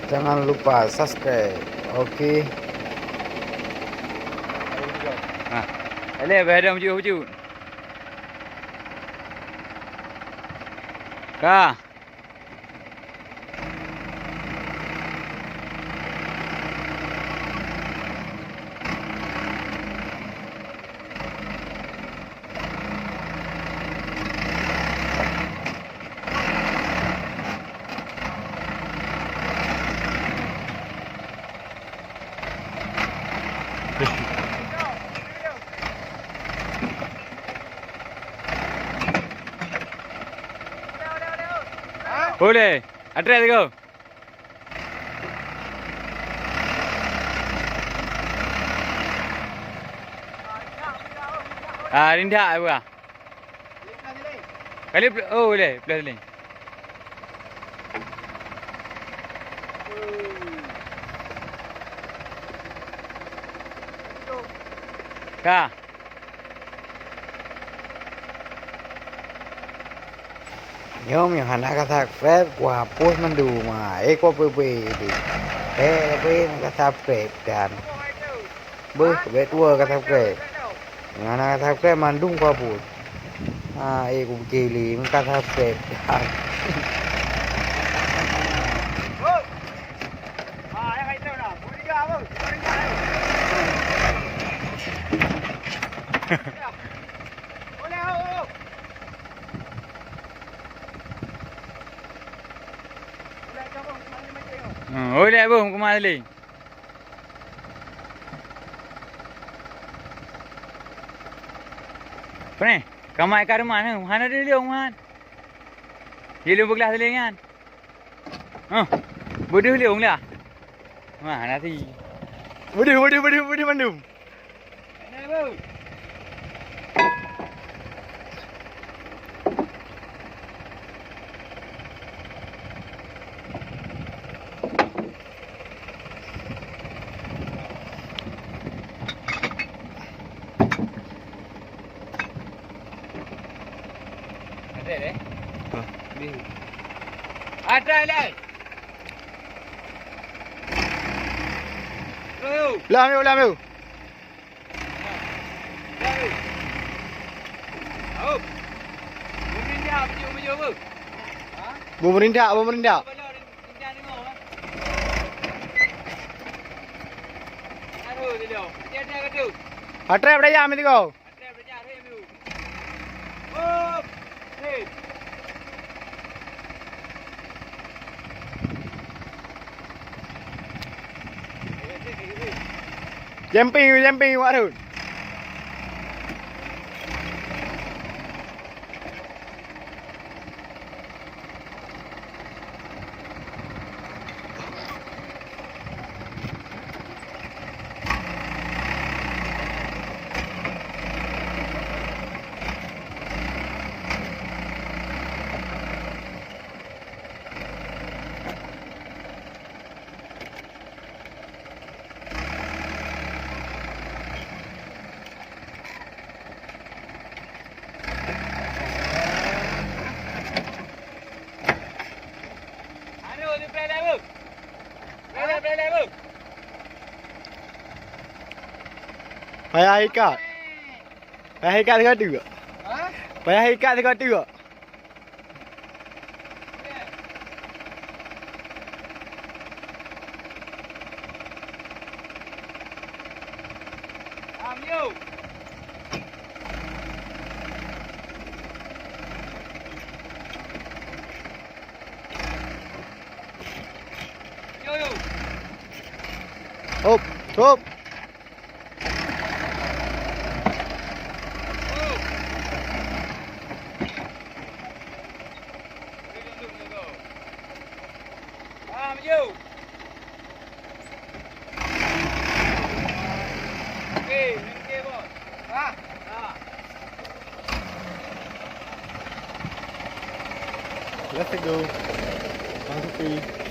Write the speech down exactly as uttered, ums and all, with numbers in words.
Jangan lupa subscribe. Oke. Ha. Aleh, bah dong jeuet-jeuet. Ka. Boleh. Atrek tu. Ah, rindak apa? Kali pl-, oh, boleh, plus link. Ka. Nyoe meunyoe hana ka subscribe, kuhapus mandum, ah, eh, kupeubeuet deh. Eh, tapi ka subscribe dan beuh, bèk tuwoe ka subscribe. Meunyoe hana ka subscribe, mandum kuhapus. Ah, eh, kupiké lé, meunyoe ka subscribe dan. Hmm, oi, lé beuh, kumat lé. Pane, ka mat ka rumoh nyoe, hana deuh lôn, man. Di lôn beuglah lé nyan. Huh, beudeuh lôn lah. Wah, nasi. Beudeuh, beudeuh, beudeuh, beudeuh mandum. Ada deh. Hah? Ni. Ada lah. Lah, ayo, lah, ayo. Beumeurintah, beumeurintah. Atrep daya, meusigoe. Jumping, jumping, Wak Run. Payah ikat. Payah ikat sigoe teuk. Ha? Payah ikat sigoe teuk. Hop, hop. Let's go. Bang Sufi.